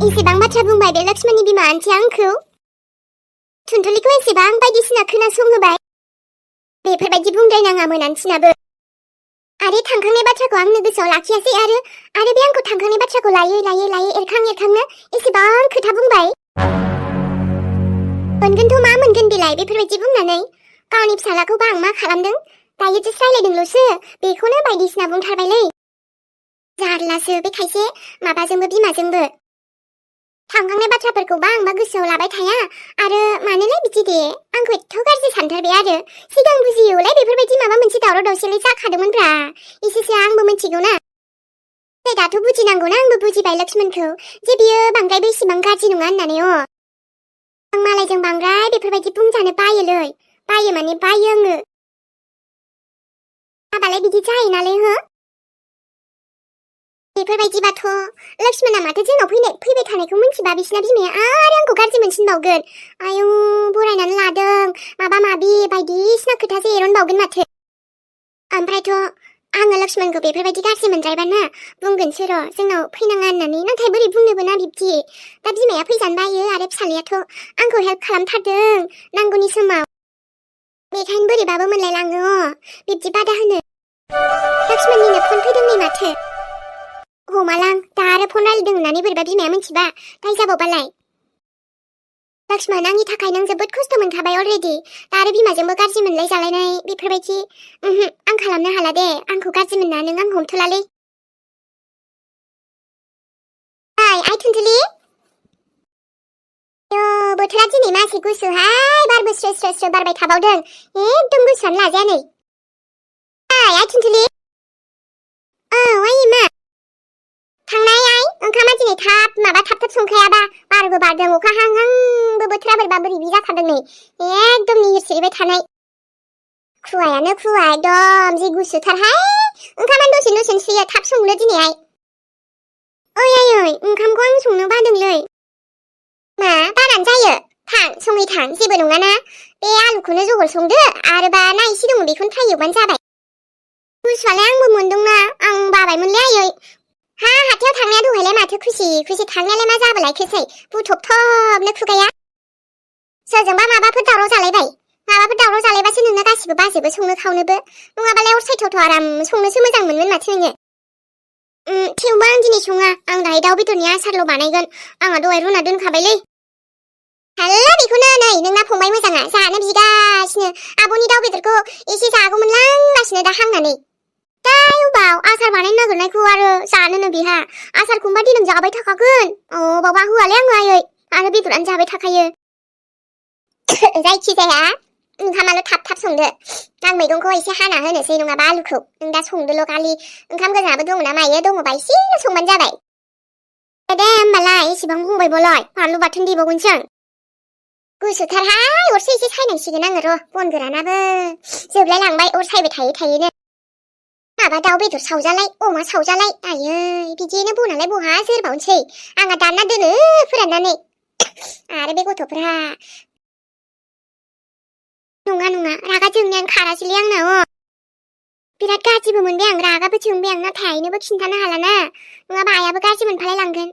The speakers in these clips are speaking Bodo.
एसेबां बाथ्रा बुंबाय बे लक्ष्मणनि बिमा आन्टिया आंखौ। थुनथुलिखौ एसेबां बायदिसिना खोनासंहोबाय। बेफोरबायदि बुंद्रायनाङामोन आन्टिनाबो। आरो थांखांनाय बाथ्राखौ आंनो गोसोआव लाखियासै आरो बे आंखौ थांखांनाय बाथ्राखौ लायै एरखांनो एसेबां खोथा बुंबाय। मोनगोनथ' मा मोनगोन बेलाय बेफोरबायदि बुंनानै गावनि फिसालाखौबा आं मा खालामदों? दायो जि रायलायदोंल'सो बेखौनो बायदिसिना बुंथारबायलै। जारलासो बे खायसे माबाजोंबो बिमाजोंबो। थांखांनाय बाथ्राफोरखौबा आंबा गोसोआव लाबाय थाया आरो मानोलाय बिदि दे आंखौ एथ' गाज्रि सानथारबाय आरो सिगां बुजियोलाय बेफोरबायदि माबा मोनसे दावराव दावसिलाय जाखादोंमोनब्रा एसेसो आंबो मिथिगौना। दाथ' बुजिनांगौना आंबो बुजिबाय लक्ष्मणखौ जे बियो बांद्रायबो इसेबां गाज्रि नङा होननानै। आं मालायजों बांद्राय बेफोरबायदि बुंजानो बायोलै बायो माने बायो आङो। हाबालाय बिदि जायोनालै हो। बेफोरबायदिबाथ' लक्ष्मणा माथो जोंनाव फैबाय थानायखौ मिन्थिबा बिसिना बिमाया आरो आंखौ गाज्रि मोनसिनबावगोन। आयौ बरायनानै लादों माबा माबि बायदिसिना खोथासो एरनबावगोन माथो। ओमफ्रायथ' आङो लक्ष्मणखौ बेफोरबायदि गाज्रि मोनद्रायबाना बुंगोनसो र' जोंनाव फैनाङा होननानै। नाथाय बोरै बुंनोबो ना बिब्दि। दा बिमाया फैजानो बायो आरो फिसालायाथ' आंखौ हेल्प खालामथारदों नांगौनि समाव। बेखायनो बोरैबाबो मोनलायलाङो बिब्दि बादा होनो। लक्ष्मणनिनो फन फैदों नै माथो। हमालां दा आरो फन रायलायदों होननानै बोरैबा बिमाया मिथिबा दाय जाबावबालाय। लक्ष्मण आंनि थाखाय नों जोबोद खस्थ' मोनखाबाय अलरेडि। दा आरो बिमाजोंबो गाज्रि मोनलाय जालायनाय बेफोरबायदि आं खालामनो हाला दे। आंखौ गाज्रि मोनना नों आं हमथ'लालै। आइ थुनथुलि बोथोरा दिनै मासे गुसुहाय बारबो स्रो स्रो स्रो बारबाय थाबावदों। एकदम गुसुआनो लाजाया नै। आइ थुनथुलि औ आइ मा थांनाय आइ ओंखामा दिनै थाब थाब संखायाबा बारबो बारदों अखा हांहांबो बोथोरा बोरैबा बोरैबि जाथारदों नै एकदम निहिर सिरिबाय थानाय। खुवायानो खुवा एकदम जि गुसुथारहाय। ओंखामानो दसेनो सुयो थाब संनो दिनैहाय। ओइ ओंखामखौ आं संनो बादोंलै। मा बारानो जायो थां सङै थां जेबो नङाना। बे आलुखौनो जहल संदो आरोबा ना एसे दङ बेखौनो फ्राय एवबानो जाबाय। गुसुआलाय आंबो मोनदोंना आं बाबायमोनलै आयै। हाथायाव थांनाया दहायलाय माथो खुसि थांनायालाय मा जाबोलायखोसै बुथबथबनो खुगाया। सोरजोंबा माबाफोर दावराव जालायबाय? माबाफोर दावराव जालायबासो नोंना गासिबो बाजोबो संनो खावनोबो। नङाबालाय अर सायथावथ' आराम संनोसो मोजां मोनगोन माथो नोङो। थेवबो आं दिनै सङा। आं दाहाय दाउ बेदरनि आसारल' बानायगोन। आंहा दहाय रुना दोनखाबायलै। हाला बेखौनो नै नोंना फंबाय मोजाङा जानो बिगासिनो आब'नि दाउ बेदरखौ एसे जागौमोनलांगासिनो दा हांनानै। बाव आसार बानायनो नागिरनायखौ आरो जानोनो बिहा आसारखौबा देनां जाबाय थाखागोन। बाबा होआलै आङो आयै आरो बेदरानो जाबाय थाखायो। जायखिजाया ओंखामाल' थाब संदो। आं मैगंखौ एसे हाना होनोसै नङाबा आलुखौ नों दा संदोल' खालि। ओंखाम गोजाबो दङ ना मायो दङबा एसेल' संबानो जाबाय। दे होमबालाय एसेबां बुंबायबोलाय बानलु बाथोन देबावगोनसो आं। गुसुथारहाय अरसो एसे सायनांसिगोन आङो र'। बन गोरानाबो जोबलाय लांबाय अर सायबाय थायोनो। माबा दाउ बेदर सावजालाय अमा सावजालाय आयै बिदिनो बनालाय बहा जोरबावनोसै। आंहा दानना दोनो फोराननानै। आरो बे गथ'फ्रा नङा रागा जोंनायानो खारासैलै आंनाव। बिराद गाज्रिबो मोनबाय आं रागाबो जोंबाय आं। नाथाय आइनोबो खिन्थानो हालाना नङाबा आइयाबो गाज्रि मोनफालाय लांगोन।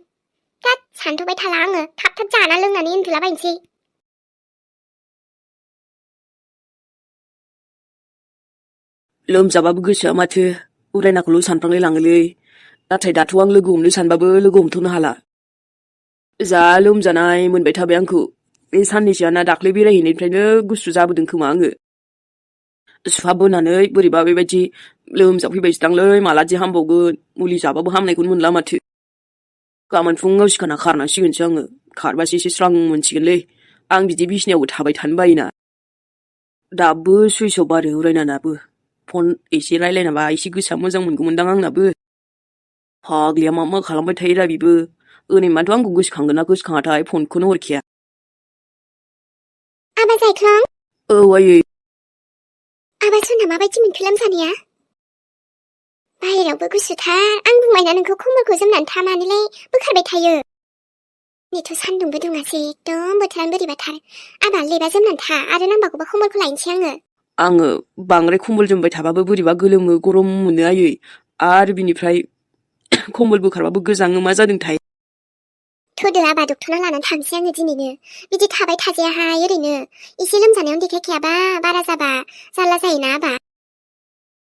सानथ'बाय थाला आङो थाब जाना लोंनानै उन्दुलाबायनोसै। लोमजाबाबो गोसोआ माथो उरायनाखौल' सानफ्लांलाय लाङोलै। नाथाय दाथ' आं लोगो हमनो सानबाबो लोगो हमथ'नो हाला। जा लोमजानाय मोनबाय थाबाय आंखौ। बे साननैसोआना दाख्लै बेरायहैनायनिफ्रायनो गुसु जाबोदों खोमा आङो। सुहाब बोनानै बोरैबा बेबायदि लोमजाफैबायसोदांलै मालादि हामबावगोन। मुलि जाबाबो हामनायखौनो मोनला माथो। गाबोन फुङाव सिखारना खारनांसिगोनसो आङो। खारबासो एसे स्रां मोनसिगोनलै। आं बिदि बिसिनायावबो थाबाय थानो बायोना। दाबो सुइस अफ आरो उरायनानाबो। फन एसे रायलायनाबा एसे गोसोआ मोजां मोनगौमोनदां आंनाबो। फाग्लिया मा खालामबाय थायोरा बिबो। ओरैनोबाथ' आंखौ गोसोखांगोन ना गोसोखाङाथाय फनखौनो हरखाया। आबा जायख्लं। औ आयै। आबा सोरना माबायदि मोनखो लोमजानाया? बाहेरावबो गुसुथार। आं बुंबायना नोंखौ कम्बलखौ जोमनानै थानानैलाय बोखारबाय थायो। दिनैथ' सान्दुंबो दुङासै एकदम बोथोरानो बोरैबाथार। आबा लेबा जोमनानै था आरो नांबावगौबा कम्बलखौ लायनोसै आङो। आङो बांद्राय कम्बल जोमबाय थाबाबो बोरैबा गोलोमो गरम मोनो आयै। आरो बिनिफ्राय कम्बल बोखारबाबो गोजाङो मा जादोंथाय। थोदो आबा डक्टरनाव लानानै थांसै आङो दिनैनो बिदि थाबाय थाजायाहाय ओरैनो एसे लोमजानायावनो देखायखायाबा बारा जाबा जारला जायोना आबा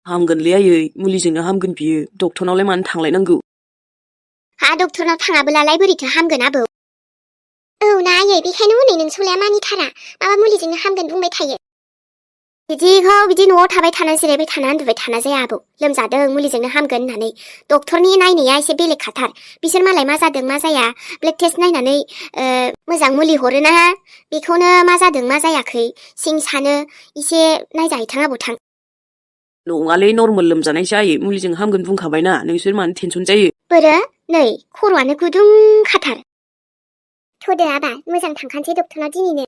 हामगोनलै आयै मुलिजोंनो हामगोन बियो डक्टरनावलाय मानो थांलायनांगौ हा डक्टरनाव थाङाबोलालाय बोरैथो हामगोन आबौ औ ना आयै बेखायनो हनै नोंसौलाया मानिथारा माबा मुलिजोंनो हामगोन बुंबाय थायो बिदिखौ बिदि न'आव थाबाय थाना जिरायबाय थाना उन्दुबाय थाना जाया आबौ लोमजादों मुलिजोंनो हामगोन होननानै डक्टरनि नायनाया एसे बेलेग खाथार बिसोर मालाय मा जादों मा जाया ब्लाड टेस्ट नायनानै मोजां मुलि हरोना बेखौनो मा जादों मा जायाखै सिं सानो एसे नायजाहैथां आबौ थां नङालै नर्मेल लोमजानायसो आयै मुलिजों हामगोन बुंखाबायना नोंसोर मानो टेनसन जायो बोरो नै खर'आनो गुदुं खाथार थोदो आबा मोजां थांखानोसै डक्टरनाव दिनैनो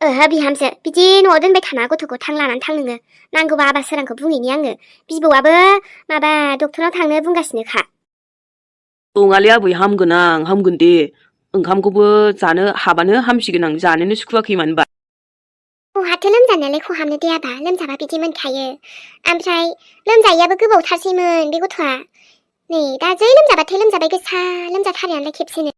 ओहो बिहामजो बिदि न'आव दोनबाय थाना गथ'खौ थां लानानै थां नोङो नांगौबा आबा सोरांखौ बुंहैनि आङो बिबौआबो माबा डक्टरनाव थांनो बुंगासिनोखा नङालै आबै हामगोन दे ओंखामखौबो जानो हाबानो हामसिगोन आं जानोनो सुखुवाखै मानोबा बहाथो लोमजानायालाय खहामनो दे आबा लोमजाबा बिदि मोनखायो ओमफ्राय लोमजायैयाबो गोबावथारसैमोन बे गथ'आ नै दा जै लोमजाबाथाय लोमजाबाय गोसा लोमजाथारनायालाय खेबसेनो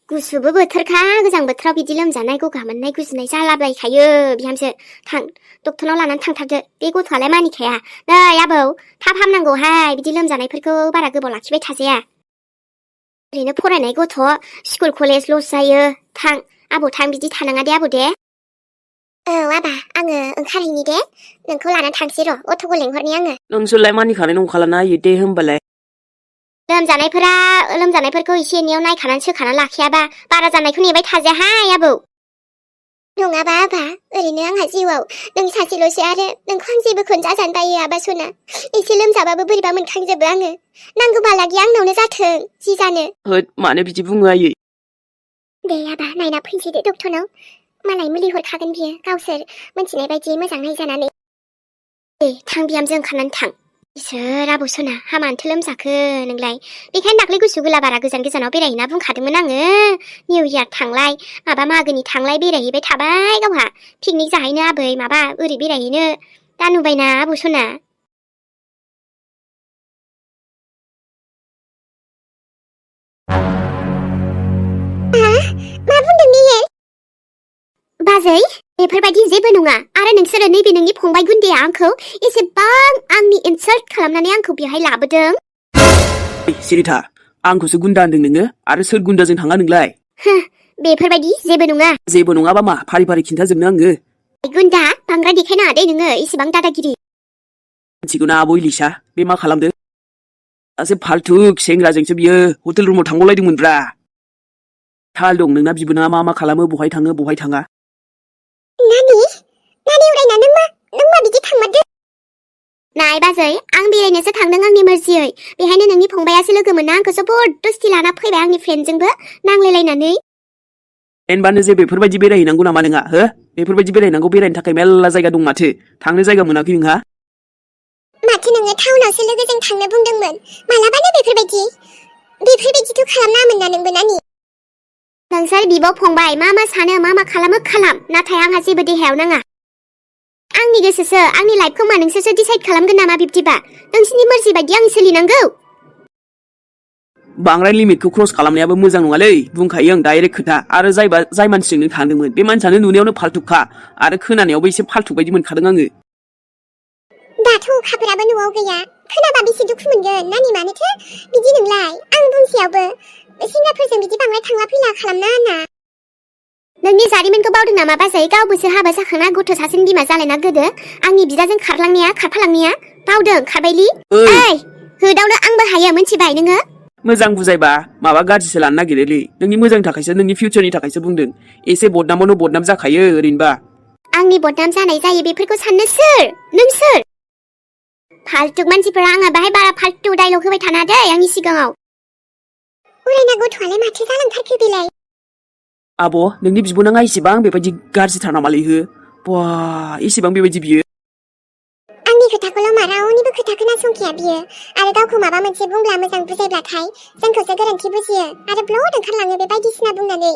गुसुबो बोथोरखा गोजां बोथोराव बिदि लोमजानाय गगा मोननाय गुजुनाय जालाबायखायो बिहामजो थां डक्टरनाव लानानै थांथारदो बे गथ'आलाय मानिखाया नै आबौ थाब हामनांगौहाय बिदि लोमजानायफोरखौ बारा गोबाव लाखिबाय थाजाया ओरैनो फरायनाय गथ' स्कुल कलेज लस जायो थां आबौ थां बिदि थानाङा दे आबौ दे औ आबा आङो ओंखारहैनि दे नोंखौ लानानै थांसै र' अट'खौ लेंहरनि आङो नोंसोरलाय मानिखानाय नंखालाना आयै दे होमबालाय लोमजानायफोरखौ एसे एनैयाव नायखानानै सोखाना लाखायाबा बारा जानायखौ नेबाय थाजायाहाय आबौ नङाबा आबा ओरैनो आंहा जिउआव नों सासेल'सो आरो नोंखौ आं जेबोखौनो जाजानो बायो आबा सना एसे लोमजाबाबो बोरैबा मोनखांजोबो आङो नांगौबालागि आंनावनो जाथों जि जानो होद मानो बिदि बुङो आयै दे आबा नायना फैनोसै दे डक्टरनाव मालाय मुलि हरखागोन बियो गावसोर मोनथिनाय बायदि मोजां नायजानानै दे थां बिहामजो ओंखारनानै थां इसोर आबौ सना हामानोथो लोमजाखो नोंलाय बेखायनो दाख्लै गुसु गुला बारा गोजानाव बेरायहैना बुंखादोंमोन आङो निउ इयार थांलाय माबा मागोनि थांलाय बेरायहैबाय थाबाय गावहा पिकनिक जाहैनो आबै माबा ओरै बेरायहैनो दा नुबायना आबौ सना मा बुंदों बियो बाजै बेफोरबायदि जेबो नङा आरो नोंसोरो नैबे नोंनि फंबाय गुन्दैया आंखौ एसेबां आंनि इनसाल्ट खालामनानै आंखौ बेहाय लाबोदों सिरिथा आंखौसो गुन्दा होनदों नोङो आरो सोर गुन्दाजों थाङा नोंलाय बेफोरबायदि जेबो नङा जेबो नङाबा मा फारि फारि खिन्थाजोबनो आङो गुन्दा बांद्राय देखायनाङा दे नोङो इसेबां दादागिरि मिथिगौना आब' इलिसा बे मा खालामदों सासे फाल्थुक सेंग्राजोंसो बियो हटेल रुमाव थांबावलायदोंमोनब्रा थाल दं नोंना बिबोनाङा मा खालामो बहाय थाङो बहाय थाङा नानि उरायना नों मा बिदि थांमारदो नाय बाजै आं बेरायनोसो थांदों आंनि मर्जियै बेहायनो नोंनि फंबायासो लोगो मोनना आंखौ जबरदस्ति लाना फैबाय आंनि फ्रेन्डजोंबो नांलायलायनानै एनबानो जे बेफोरबायदि बेरायहैनांगौ नामा नोंहा हो बेफोरबायदि बेरायनांगौ बेरायनो थाखाय मेल्ला जायगा दं माथो थांनो जायगा मोनाखै नोंहा माथो नोङो टाउनावसो लोगोजों थांनो बुंदोंमोन मालाबानो बेफोरबायदिथ' खालामनाङामोन ना नोंबो नानि नोंसोर बिब' फंबाय मा सानो मा खालामो खालाम नाथाय आंहा जेबो देहायाव नाङा आंनि गोसोसो आंनि लाइफखौ मा नोंसोरसो डिसाइड खालामगोन नामा बिब्दिबा नोंसिनि मर्जि बायदि आं सोलिनांगौ बांद्राय लिमिटखौ क्रस खालामनायाबो मोजां नङालै बुंखायो आं डाइरेक्ट खोथा आरो जाय मानसिजों नों थांदोंमोन बे मानसियानो नुनायावनो फाल्थुखा आरो खोनानायावबो एसे फाल्थुक बायदि मोनखादों आङो दाथ' अखाफोराबो न'आव गैया खोनाबा बेसे दुखु मोनगोन नानि मानोथो बिदि नोंलाय आं बुंसेयावबो सेंग्राफोरजों बिदि बांद्राय थांला फैला खालामनाङा ना नोंनि जारिमिनखौ बावदों नामा बाजै गावबोसो हाबा जाखांना गथ' सासेनि बिमा जालायना गोदो आंनि बिदाजों खारफालांनाया बावदों खारबायलि ओइ होदावनो आंबो हायो मोनथिबाय नोङो मोजां बुजायबा माबा गाज्रिसो लानो नागिरोलै नोंनि मोजांनि थाखायसो नोंनि फिउचारनि थाखायसो बुंदों एसे बदनामावनो बदनाम जाखायो ओरैनोबा आंनि बदनाम जानाय जायो बेफोरखौ साननो नों सोर फाल्टुक मानसिफोरा आङो बाहाय बारा फाल्टु डायलग होबाय थाना दै आंनि सिगाङाव उरायना गथ'आलाय माथो जालांथारखो बेलाय आब' नोंनि बिबोनाङा इसेबां बेबायदि गाज्रिथार नामालै हो बा इसेबां बेबायदि बियो आंनि खोथाखौल' मा रावनिबो खोथा खोनासंखाया बियो आरो गावखौ माबा मोनसे बुंब्ला मोजां बुजायब्लाथाय जोंखौसो गोरोन्थि बुजियो आरो ब्लड ओंखारलाङो बे बायदिसिना बुंनानै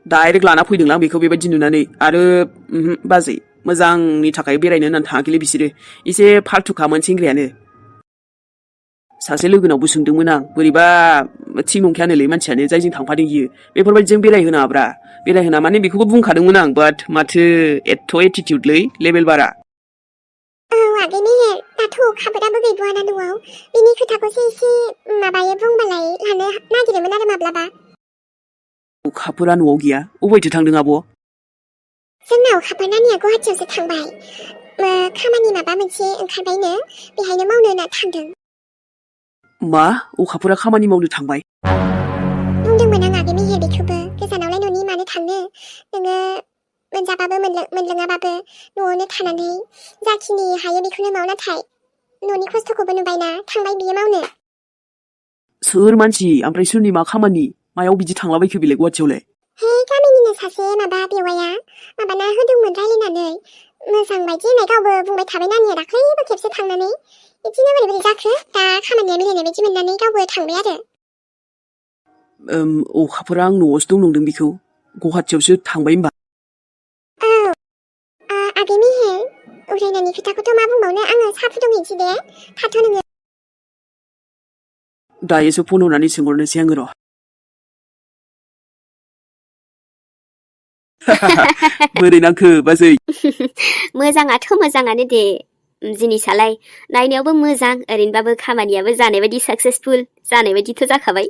डाइरेक्ट लाना फैदोंलां बेखौ बेबायदि नुनानै आरो बाजै मोजांनि थाखाय बेरायनो होननानै थाङाखैलै बिसोरो एसे फाल्थुखामोन सेंग्रायानो सासे लोगोनावबो सोंदोंमोन आं बोरैबा थिग नंखायानोलै मानसियानो जायजों थांफादों इयो बेफोरबायदिजों बेरायहोनाङाब्रा बेरायहोना माने बेखौबो बुंखादोंमोन आं बाट माथो एथ' एटिटिउडलै लेभेल बारा औ आगै मेहेर दाथ' अखाफोराबो गैबावाना न'आव बिनि खोथाखौसो एसे माबायो बुंबालाय लानो नागिरोमोन आरो माब्लाबा अखाफोरा न'आव गैया अबायथो थांदों आब' जोंना अखाफोर नानिया गुवाहाटियावसो थांबाय खामानि माबा मोनसे ओंखारबायनो बेहायनो मावनो होनना थांदों मा अखाफोरा खामानि मावनो थांबाय बुंदोंमोन आं आगै मेहेर बेखौबो गोजानावलाय न'नि मानो थांनो नोङो मोनजाबाबो मोनलोङाबाबो न'आवनो थानानै जाखिनि हायो बेखौनो माव नाथाय न'नि खस्थ'खौबो नुबायना थांबाय बियो मावनो सोर मानसि ओमफ्राय सोरनि मा खामानि मायाव बिदि थांलाबायखो बेलाय गुवाहाटियावलाय हे गामिनिनो सासे माबा बेवाइया माबाना होदोंमोन रायलायनानै मोजां बायदि होननाय गावबो बुंबाय थाबाय नानिया दाख्लैबो खेबसे थांनानै बिदिनो बोरै बोरै जाखो दा खामानिया मिलायनाय बायदि मोननानै गावबो थांबाय आरो अखाफोरा आं न'आवसो दं नंदों बेखौ गुवाहाटियावसो थांबाय होमबा औ आगै मेहेर उरायनायनि खोथाखौथ' मा बुंबावनो आङो साहा फुदुंहैनोसै दे थाथ' नोङो दायोसो फन हरनानै सोंहरनोसै आङो र' बोरै नांखो बाजै मोजाङाथ' मोजाङानो दे जिनिसालाय नायनायावबो मोजां ओरैनोबाबो खामानियाबो जानाय बायदि साक्सेसफुल जानाय बायदिथ' जाखाबाय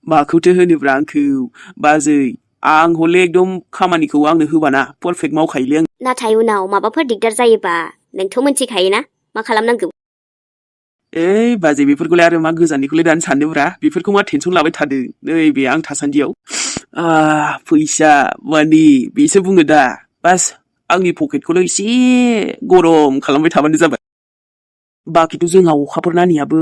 माखौथो होनोब्रा आंखौ बाजै आं हले एकदम खामानिखौ आंनो होबाना पारफेक्ट मावखायोलै आं नाथाय उनाव माबाफोर दिगदार जायोबा नोंथ' मोनथिखायोना मा खालामनांगौ बाजै बेफोरखौलाय आरो मा गोजाननिखौलाय दानो सानदोंब्रा बेफोरखौ मा टेनसन लाबाय थादों नैबे आं थासान्दियाव फैसा मानि बेसो बुङो दा बास आंनि पकेटखौल' एसे गरम खालामबाय थाबानो जाबाय बाखिथ' जोंहा अखाफोर नानियाबो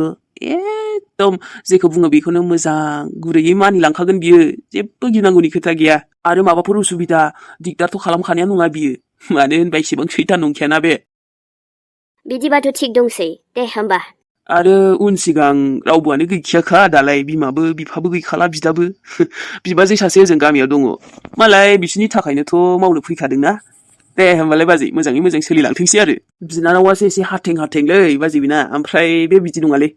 एकदम जेखौ बुङो बेखौनो मोजां गुरैयै मानिलांखागोन बियो जेबो गिनांगौनि खोथा गैया आरो माबाफोर उसुबिदा दिगदारथ' खालामखानाया नङा बियो मानो होनबा एसेबां सैथान नंखायाना बे बिदिबाथ' थिग दंसै दे होमबा आरो उन सिगां रावबोआनो गैखायाखा दालाय बिमाबो बिफाबो गैखाला बिदाबो बिबाजै सासे ओजों गामियाव दङ मालाय बिसोरनि थाखायनोथ' मावनो फैखादोंना दे होमबालाय बाजै मोजाङै मोजां सोलिलांथोंसै आरो बिनानावासो एसे हाथें हाथेंलै बाजै बिना ओमफ्राय बे बिदि नङालै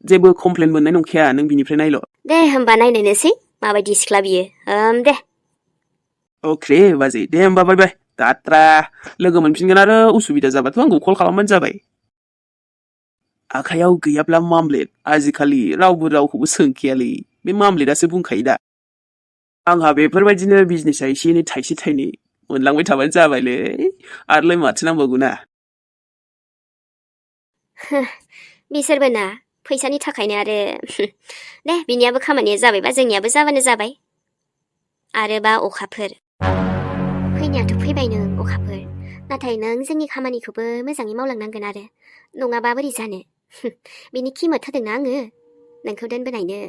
जेबो कमप्लेन मोननाय नंखाया नों बिनिफ्राय नायल' दे होमबा नायनायनोसै माबायदि सिख्ला बियो दे अके बाजै दे होमबा बाय बाय दात्रा लोगो मोनफिनगोन आरो उसुबिदा जाबाथ' आंखौ कल खालामबानो जाबाय आखायाव गैयाब्ला मामलेट आजिखालि रावबो रावखौबो सोंखायालै बे मामलेटआसो बुंखायो दा आंहा बेफोरबायदिनो बिजनेसा एसे एनै थाइसे थाइनै मोनलांबाय थाबानो जाबायलै आरोलाय माथो नांबावगौना बिसोरबो ना फैसानि थाखायनो आरो दे बिनियाबो खामानिया जाबायबा जोंनियाबो जाबानो जाबाय आरोबा अखाफोर फैनायाथ' फैबाय नों अखाफोर नाथाय नों जोंनि खामानिखौबो मोजाङै मावलांनांगोन आरो नङाबा बोरै जानो बिनि खिमोद होदोंना आङो नोंखौ दोनबोनायनो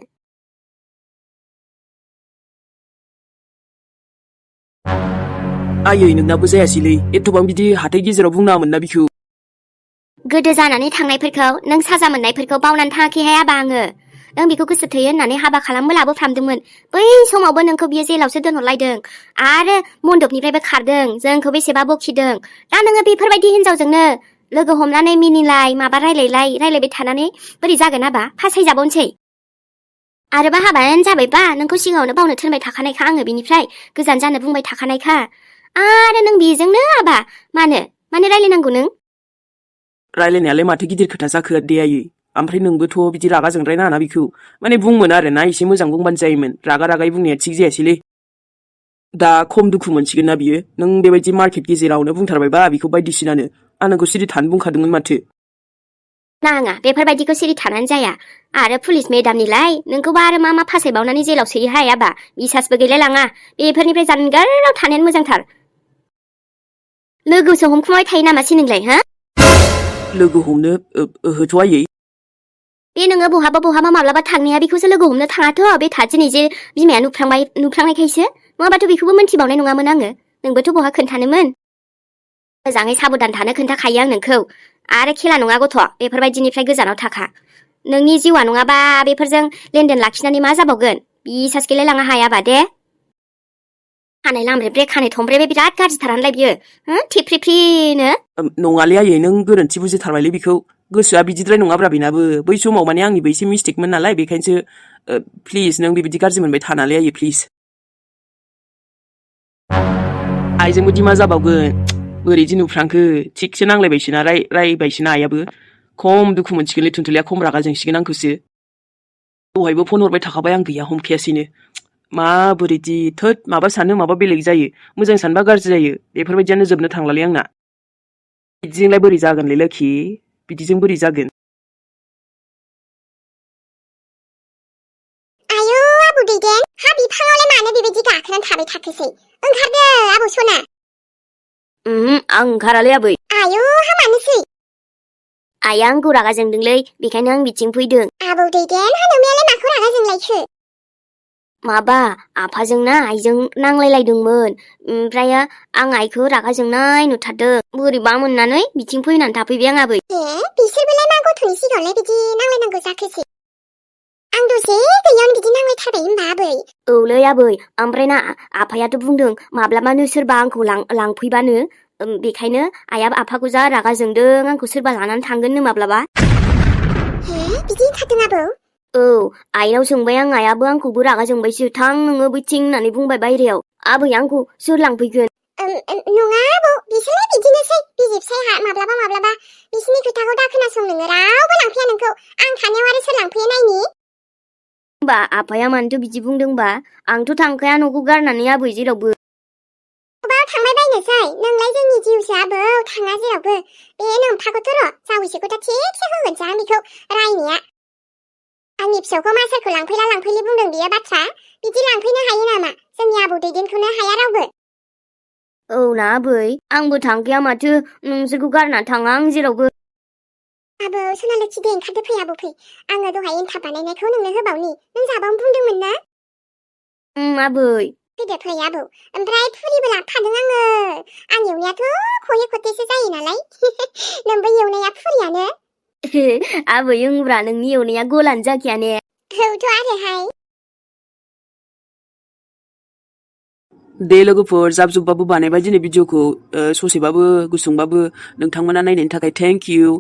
आयै नोंनाबो जायासैलै एथबां बिदि हाथाय गेजेराव बुंनाङामोन ना बिखौ गोदो जानानै थांनायफोरखौ नों साजा मोननायफोरखौ बावनानै थाङाखैहाय आबा आङो नों बेखौ गोसो थोयो होननानै हाबा खालामबो लाबोफ्रामदोंमोन बै समावबो नोंखौ बियो जेलावसो दोनहरलायदों आरो मन्दपनिफ्रायबो खारदों जोंखौ बेसेबा बखिदों दा नोङो बेफोरबायदि हिनजावजोंनो लोगो हमनानै मिनिलाय माबा रायलायबाय थानानै बोरै जागोन आबा फासायजाबावनोसै आरोबा हाबायानो जाबायबा नोंखौ सिगाङावनो बावनो थोनबाय थाखानायखा आङो बिनिफ्राय गोजान जानो बुंबाय थाखानायखा आरो नों बेजोंनो आबा मानो रायलायनांगौ नों रायलायनायालाय माथो गिदिर खोथा जाखो दे आयै ओमफ्राय नोंबोथ' बिदि रागा जोंद्रायनाङाना बिखौ माने बुंमोन आरो ना एसे मोजां बुंबानो जायोमोन रागा रागायै बुंनाया थिग जायासैलै दा खम दुखु मोनसिगोन ना बियो नों बेबायदि मार्केट गेजेरावनो बुंथारबायबा बिखौ बायदिसिनानो आं नोंखौ सिरि थानो बुंखादोंमोन माथो नाङा बेफोरबायदिखौ सिरि थानानै जाया आरो पुलिस मेडामनिलाय नोंखौबा आरो मा फासायबावनानै जेलाव सोयो हायाबा बिसासबो गैलाय लाङा बेफोरनिफ्राय जानगाराव थानायानो मोजांथार लोगोसो हमखुमाबाय थायो नामासै नोंलाय हा लोगो हमनो ओहोथ' आयै बे नोङो बहाबा माब्लाबा थांनाया बेखौसो लोगो हमनो थाङाथ' बे दिनै जे बिमाया नुफ्लांनायखायसो नङाबाथ' बेखौबो मोनथिबावनाय नङामोन आङो नोंबोथ' बहा खोन्थानोमोन मोजाङै साबधान थानो खोन्थाखायो आं नोंखौ आरो खेला नङा गथ' बेफोरबायदिनिफ्राय गोजानाव थाखा नोंनि जिउआ नङाबा बेफोरजों लेनदेन लाखिनानै मा जाबावगोन बिसास गैलाय लाङा हायाबा दे खानाय लामब्रे खानाय थमब्रे बिराद गाज्रिथारानोलाय बियो थिफ्रिफ्रिनो नङालै आयै नों गोरोन्थि बुजिथारबायलै बिखौ गोसोआ बिदिद्राय नङाब्रा बेनाबो बै समाव माने आंनिबो एसे मिस्टेकमोन नालाय बेखायनोसो प्लिज नों बेबायदि गाज्रि मोनबाय थानालै आयै प्लिज आइजोंबो दिमा जाबावगोन बोरैदि नुफ्रांखो थिगसो नांलायबायसोना रायबायसोना आइयाबो खम दुखु मोनसिगोनलै थुनथुलिया खम रागा जोंसिगोन आंखौसो दहायबो फन हरबाय थाखाबाय आं गैया हमखायासैनो माबोरैदि थोद माबा सानो माबा बेलेग जायो मोजां सानबा गाज्रि जायो बेफोरबायदियानो जोबनो थांलालै आंना बिदिजोंलाय बोरै जागोनलै लोखि बिदिजों बोरै जागोन आयौ आबौ दैदेन हा बिफाङावलाय मानो बेबायदि गाखोनानै थाबाय थाखोसै ओंखारदो आबौ सना आं ओंखारालै आबै आयौ हा मानोसै आइया आंखौ रागा जोंदोंलै बेखायनो आं बिथिं फैदों आबौ दैदेन हा नोंनायालाय माखौ रागा जोंलायखो माबा आफाजों ना आइजों नांलायलायदोंमोन ओमफ्राय आं आइखौ रागा जोंनाय नुथारदों बोरैबा मोननानै बिथिं फैनानै थाफैबाय आं आबै बिसोरबोलाय मा गथ'नि सिगाङावलाय बिदि नांलायनांगौ जाखोसै आं दसे गैयावनो बिदि नांलायथारबाय होनबा आबै औलै आबै ओमफ्राय ना आफायाथ' बुंदों माब्लाबानो सोरबा आंखौ लांफैबानो बेखायनो आइया आफाखौ जा रागा जोंदों आंखौ सोरबा लानानै थांगोननो माब्लाबा बिदि होनखादों आबौ औ आइनाव सोंबाय आं आइयाबो आंखौबो रागा जोंबायसो थां नोङो बैथिं होननानै बुंबाय बायहेरायाव आबै आंखौ सोर लांफैगोन नङा आबौ बिसोरलाय बिदिनोसै बिजिबसाय माब्लाबा माब्लाबा बिसोरनि खोथाखौ दा खोनासं नोङो रावबो लांफैया नोंखौ आं थानायाव आरो सोर लांफैया नायनि होमबा आफाया मानोथो बिदि बुंदोंबा आंथ' थांखाया न'खौ गारनानै आबै जेरावबो थांबाय बायनोसै नोंलाय जोंनि जिउसो आबौ थाङा जेरावबो बे नोमफाखौथ' र' जावैसोखौ दा थिगसे होगोनसो आं बेखौ रायनाया आंनि फिसौखौ मा सोरखौ लांफैला लांफैलि बुंदों बेयो बाथ्रा बिदि लांफैनो हायो नामा जोंनि आबौ दैदेनखौनो हाया रावबो औ ना आबै आंबो थांखाया माथो नोंसोरखौ गारना थाङा आं जेरावबो आबौ सनालक्ष्मि दे ओंखारदो फै आबौ फै आङो दहाय एन्थाब बानायनायखौ नोंनो होबावनि नों जाबावनो बुंदोंमोन ना आबै फैदो फै आबौ ओमफ्राय फुरिबो लाबोफादों आङो आं एवनायाथ' खहे खथेसो जायो नालाय नोंबो एवनाया फुरियानो आबै ओंब्रा नोंनि एवनाया गलानो जाखाया ने औथ' आरोहाय दे लोगोफोर जाब जुबबाबो बानायबाय दिनै भिडिअखौ ससेबाबो गुसुंबाबो नोंथांमोना नायनायनि थाखाय थेंक इउ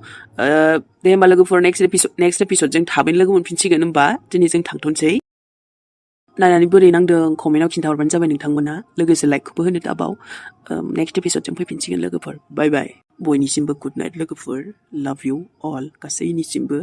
दे होमबा लोगोफोर नेक्स्ट एपिसडजों थाबैनो लोगो मोनफिनसिगोन होमबा दिनै जों थांथ'नोसै नायनानै बोरै नांदों कमेन्टआव खिन्थाहरबानो जाबाय नोंथांमोना लोगोसे लाइकखौबो होनो दाबाव नेक्स्ट एपिसडजों फैफिनसिगोन लोगोफोर बाय बाय बयनिसिमबो गुड नाइट लोगोफोर लाभ इउ अल गासैनिसिमबो